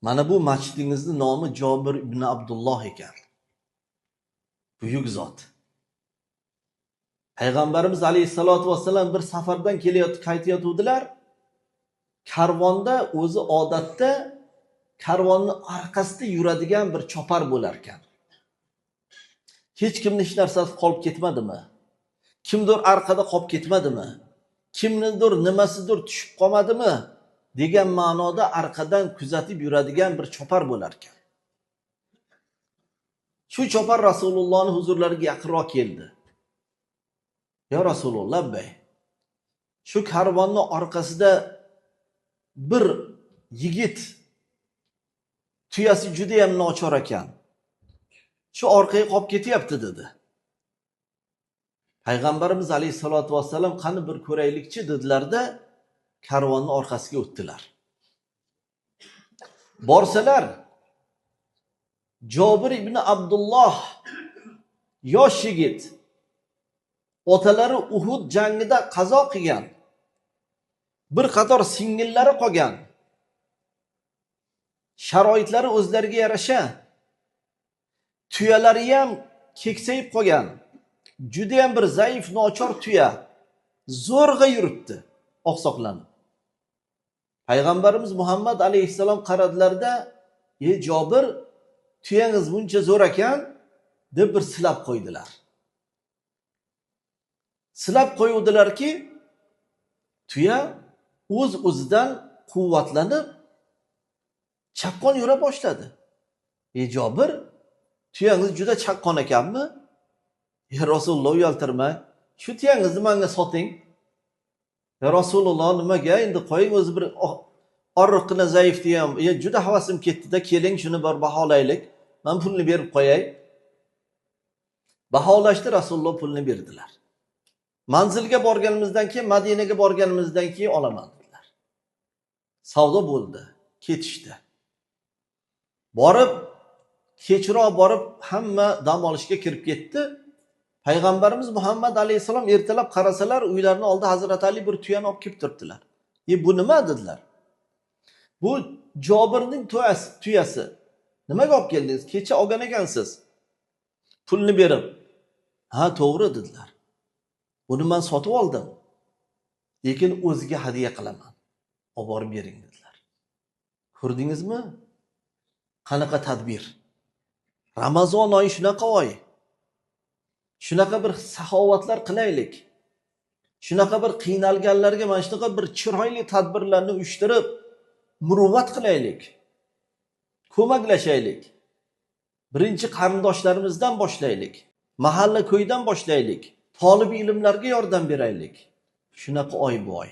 Mana bu masjidingizni nomi Jobir ibn Abdulloh ekan. Buyuk zot. Payg'ambarimiz alayhissalotu vassalam bir safardan kelayotib qaytayotgandilar. Karvonda o'zi odatda karvonni orqasida yuradigan bir chopar bo'lar ekan. Hech kimni hech narsasi qolib ketmadimi? Kimdir orqada qolib ketmadimi? Kimnidir nimasidir tushib qolmadimi? Degan ma'noda orqadan kuzatib yuradigan bir chopar bo'lar ekan. Shu chopar Rasulullohning huzurlariga yaqinroq keldi. Ya Rasululloh bay, shu karvonning orqasida bir yigit tuyasi juda ham nochor ekan. Shu orqaga qolib ketyapti dedi. Payg'ambarimiz alayhisolatu vassalam qani bir ko'raylikchi dedilarda karvonning orqasiga o'tdilar. Borsalar Jobir ibn Abdulloh yosh yigit, otalari Uhud jangida qazo qilgan, bir qator singillari qolgan, sharoitlari o'zlariga yarasha, tuyalari ham keksayib qolgan, juda ham bir zaif nochor tuya, zo'rg'a yuribdi oqsoqlanib. Payg'ambarimiz Muhammad alayhissalom qaradilarda, "Ey Jobir, tuyangiz buncha zo'r ekan" deb bir silab qo'ydilar. Silab qo'yuvdilarki, tuya o'z-o'zidan quvvatlanib chaqqon yura boshladi. "Ey Jobir, tuyangiz juda chaqqon ekanmi?" "Ya Rasululloh, uyaltirmang. Shu tuyangizni menga soting." "Ya Rasululloh, nimaga endi qo'ying, o'zi bir oriqqina zaif ham, juda havasim ketdi-da, keling shuni bir baholaylik. Men pulni berib qo'yay." Baholashdi, Rasululloh pulni berdilar. Manzilga borganimizdan keyin, Madinaga borganimizdan keyin olaman dedilar. Savdo bo'ldi, ketishdi. Borib, kechroq borib hamma dam olishga kirib ketdi. Payg'ambarimiz Muhammad alayhissalom ertalab qarasalar, uylarini oldida Hazrat Ali bir tuyani olib kelib turibdilar. "E bu nima?" dedilar. "Bu Jobirning tuyasi. Nimaga olib keldingiz? Kecha olgan ekansiz. Pulni berib." "Ha, to'g'ri" dedilar. "Buni men sotib oldim. Lekin o'ziga hadya qilaman. Olib borib bering" dedilar. Ko'rdingizmi? Qanaqa tadbir? Ramazon oyi shunaqa oy. Shunaqa bir saxovatlar qilaylik. Shunaqa bir qiynalganlarga mana shunaqa bir chiroyli tadbirlarni uyushtirib, muruvvat qilaylik. Ko'maklashaylik. Birinchi qarindoshlarimizdan boshlaylik. Mahalla ko'ydan boshlaylik. Tolib ilmlarga yordam beraylik. Shunaqa oy bu oy.